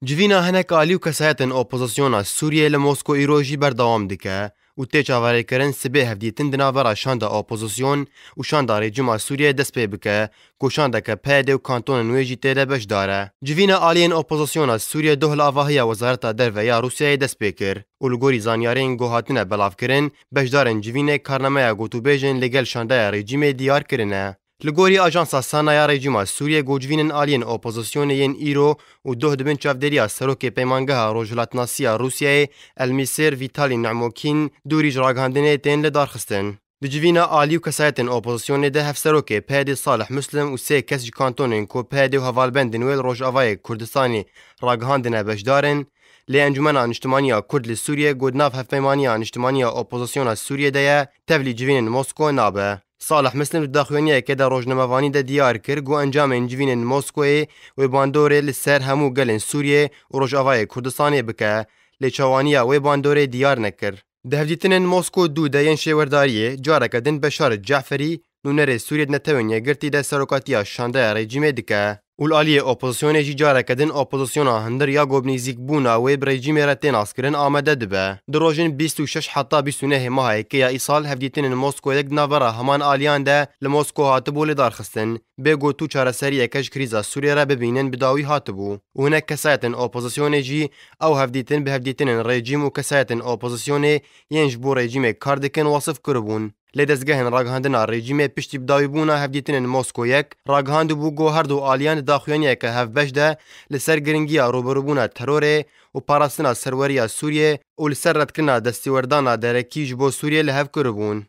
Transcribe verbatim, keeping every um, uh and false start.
Civîna hinek alî û kesayetên opozisyona Sûriyê li Mosko îro jî berdewam dike û tê çaverêkirin sibê hevdîtin di navbera şanda opozisyon û şanda rejîma Sûriyê dest pê bike, ku şandeke P Y D û kantonên wê jî tê de beşdar e. Civîna aliyên opozisyona Sûriyê doh li avahiya Wezareta Derve ya Rûsyayê dest pê kir û li gorî zanyarên ku hatine belavkirin, beşdarên civînê karnameya gotûbêjên li gel şandeya rejîmê diyar kirine. Li gorî ajansa SANA ya rejîma Sûriyê, ku civînên aliyên opozisyonê yên îro û doh dibin çavdêriya serokê peymangeha rojhilatnasiya Rûsyayê, El Mîsir Vîtalî Nemokîn, dûrî ji ragihandinê tên lidarxistin. Di civîna alî û kesayetên opozisyonê de hevserokê P Y D Salih Muslim û sê kes ji kantonên ku P Y D û hevalbendên wê li Rojavayê Kurdistanê ragihandine beşdar in, lê Encûmena Niştimaniya Kurd li Sûriyê, ku di nav Hevpeymaniya Niştimaniya Opozisyona Sûriyê de ye, tevlî civînên Mosko nabe. Salih Muslim di daxuyaniyekê de rojnamevanî de diyar kir, ku encamên civînên Moskoyê wê bandorê li ser hemû gelên Sûriyê û Rojavayê Kurdistanê bike, lê çawaniya wê bandorê diyar nekir. Di hevdîtinên Mosko dû de yên şêwerdariyê, careke din Beşar Caferî, nûnerê Sûriyê di Netewên Yekgirtî de serokatiya şandeya rejîmê dike û li aliyê opozisyonê jî careke din opozisyona hundir ya ku bi nêzîkbûna wê bi rejîmê re tê naskirin amade dibe. Di rojên bîst û şeş heta bîst û nehê meha yekê ya îsal hevdîtinên Moskoyê di navbera heman aliyan de li Mosko hatibû lidarxistin. Bê ku tu çareseriyeke ji krîza Sûriyê re bibînin bi dawî hatibû û hinek kesayetên opozisyonê jî ew hevdîtin bi hevdîtinên rejîm û kesayetên opozisyonê yên ji bo rejîmê kar dikin wesif kiribûn. Lê dezgehên ragihandina rejîmê piştî bidawîbûna hevdîtinên Mosko yek ragihandibû ku her du aliyan di daxuyaniyeke hevbeş de li ser giringiya rûbirûbûna terorê û parastina serweriya Sûriyê û li ser redkirina destêwerdana derekî ji bo Sûriyê li hev kiribûn.